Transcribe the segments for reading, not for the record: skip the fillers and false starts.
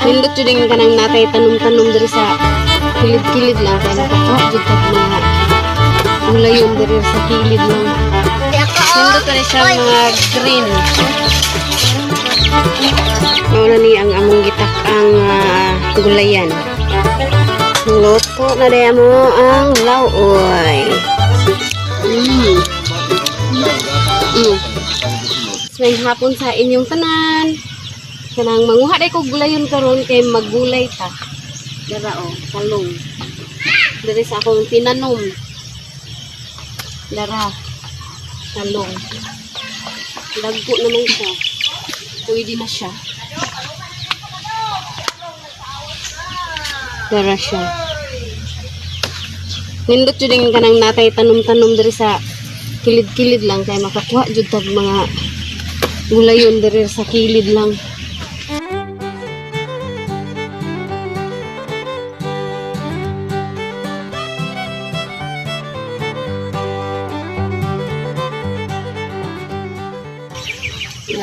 Nindot jud yung kanang natay tanom-tanom diri sa kilid-kilid lang kay nakakuha jud kag mga gulayon diri sa kilid lang. Nindot na siya mga green. Mao na ni ang among gitak ang gulayan. Luto na diay mo ang lauoy. May hapon sa inyong tanan. Kanang manguha day ko gulayon karon kay maggulay ta. Dara o, talong. Diri sa akong tinanom. Dara. Talong. Lagko naman siya. Pwede na siya. Dara siya. Nindot jud yung kanang natay tanom-tanom diri sa kilid-kilid lang kay makakuha jud tag mga gulayon diri sa kilid lang.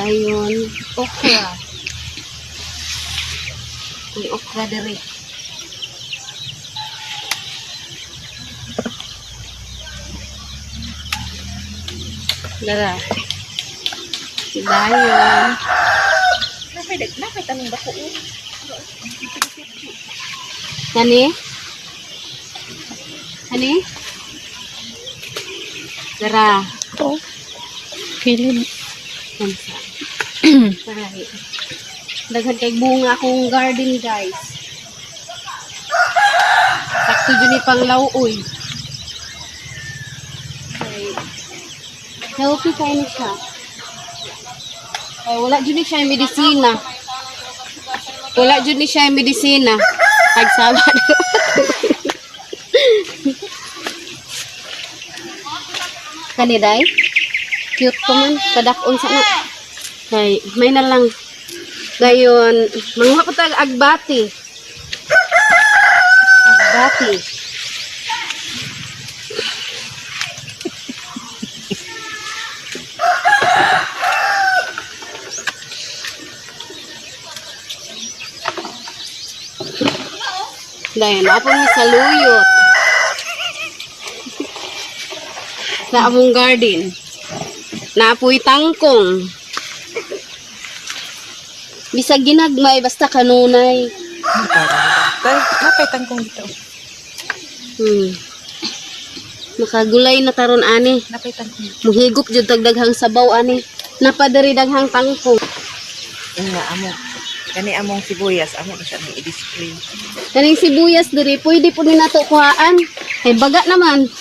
Ngayon, okra. May okra diri. Dara. Dayon. Napay tanong ba ko? Kani? Kani? Dara. Ito. Kilid. Kansa. Dara. Daghan kay bunga akong garden, guys. Sakto jud ni pang lauoy. Kay healthy kay ni siya. Kay wala jud ni siya medisina. Wala jud ni siya medisina. Pagsaba. Kani day? Cute pa man. Kadak-on sa na. Kay may na lang. Dayon, manguha pa tag agbati. Agbati. Dayon, ako ni saluyot. Sa among garden. Naapoy tangkong. Bisag ginagmay, basta kanunay. Tay, napay tangkong dito. Makagulay na taron ani. Napay tangkong dito. Muhigop jud tag daghang sabaw ani. Napadiri daghang tangkong. Nga amo. Kani among sibuyas, amo na siya ni i-display. Kaning sibuyas diri pwede po ni nato kuhaan. Kay baga naman.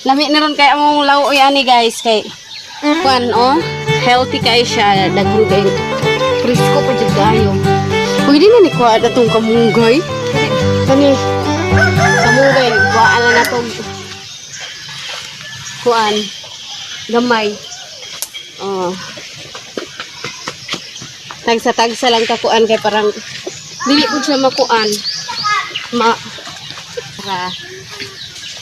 Lami na ron kay among lauoy ani, guys, kay kuan oh, healthy kay siya, daghan kay presko pa jud kayo. Pwede na ni kuha atong kamunggay. Kani kamunggay kuhaan na natong kuan gamay. Oh. Tagsa-tagsa lang kakuan kay parang dili po siya makuan. Ma para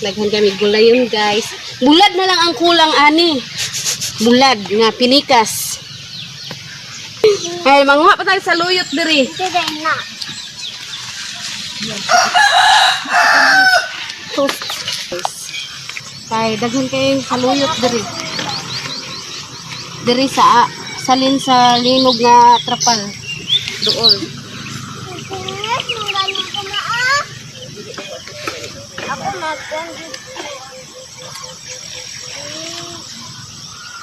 daghan kami gulayon, guys. Bulad na lang ang kulang ani. Bulad nga pinikas. Ay, manguha pa tayo sa luyot diri. Kay daghan kay saluyot diri. Diri sa salin sa linog nga trapal doon.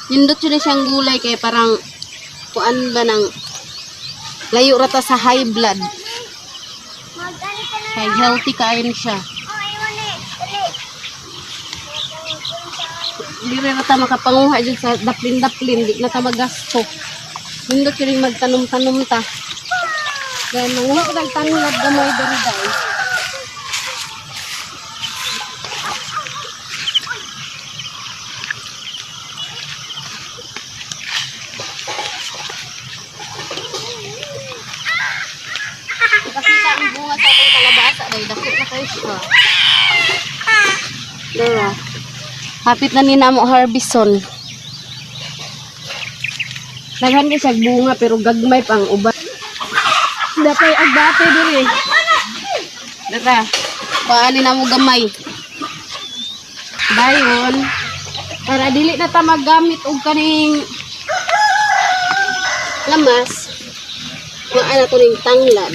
Nindot yun na siyang gulay kay parang kuan ba ng layo rata sa high blood. Kay healthy kain siya. Dili ra ta makapanguha dyan sa daplin-daplin, di na ta magasto. Nindot yun yung magtanom-tanom ta. Dahil manguha ko ng tanglad gamay diri, guys. Ipakita ang bunga sa akong kalabasa dahil dako na kayo siya. Dara. Hapit na ni namo harveston. Daghan kay siya bunga pero gagmay pang uban. Dapay agbate diri. Dara. Paani namo gamay. Dayon para dili na ta maggamit og kaning lamas. Kuhaan na to ning tanglad.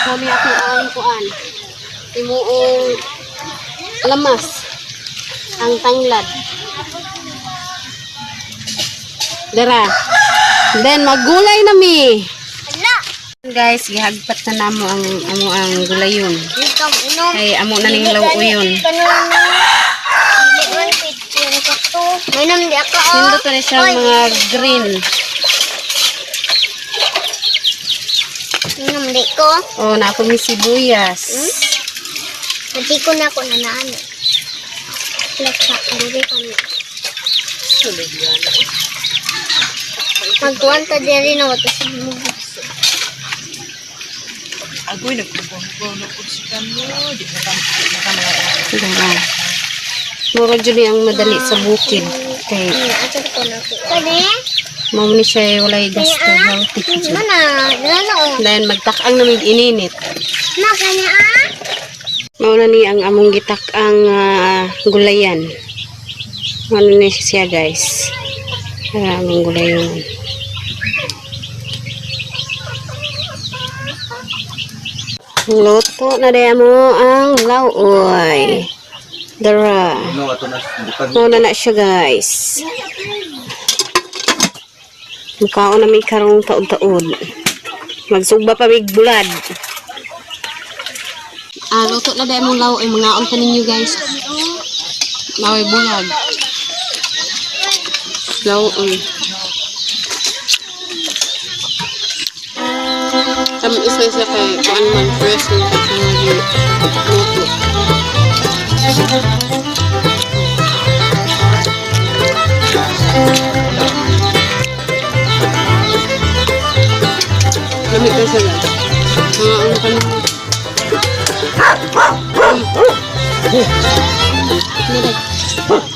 Kami ako ang kuan. Timuong lamas. Ang tanglad. Dara. Then maggulay na mi. Guys, gihagpat na namo ang amo ang gulayon. Kay amo na ning lawoyon. Minom di ako. Oh. Nindot na siya mga green. Minom di ko. Oh, na ako may sibuyas. Hindi ko na ako nanaan. Laksa, dili kami. Magkuhan ta diri na wata sa mugos. Agoy nagpugong na pud si kamo. Di na ka di na ka mga Dara. Mura jud ni ang madali sa bukid kay Ato ko na ko. Kani? mao ni siya walay gasto, healthy jud. Mana, dala oh. Then magtak-ang namig ininit. Ma kani ah? Mao na ni ang among gitak-ang gulayan. Mao na ni siya, guys. Ang among gulayon. Luto na din mo ang lauoy. Dara. No, ato na bukan. Mao na na siya, guys. Mukhaon na may karong taod-taod. Magsugba pa mig bulad. Ah, luto na dahil mong law ay mga unta ninyo, guys. Laway bulag. Law ay. Kami isa siya kay kuan man fresh na kay luto. Lami ka siya, guys. Mga unta ninyo. Nilay.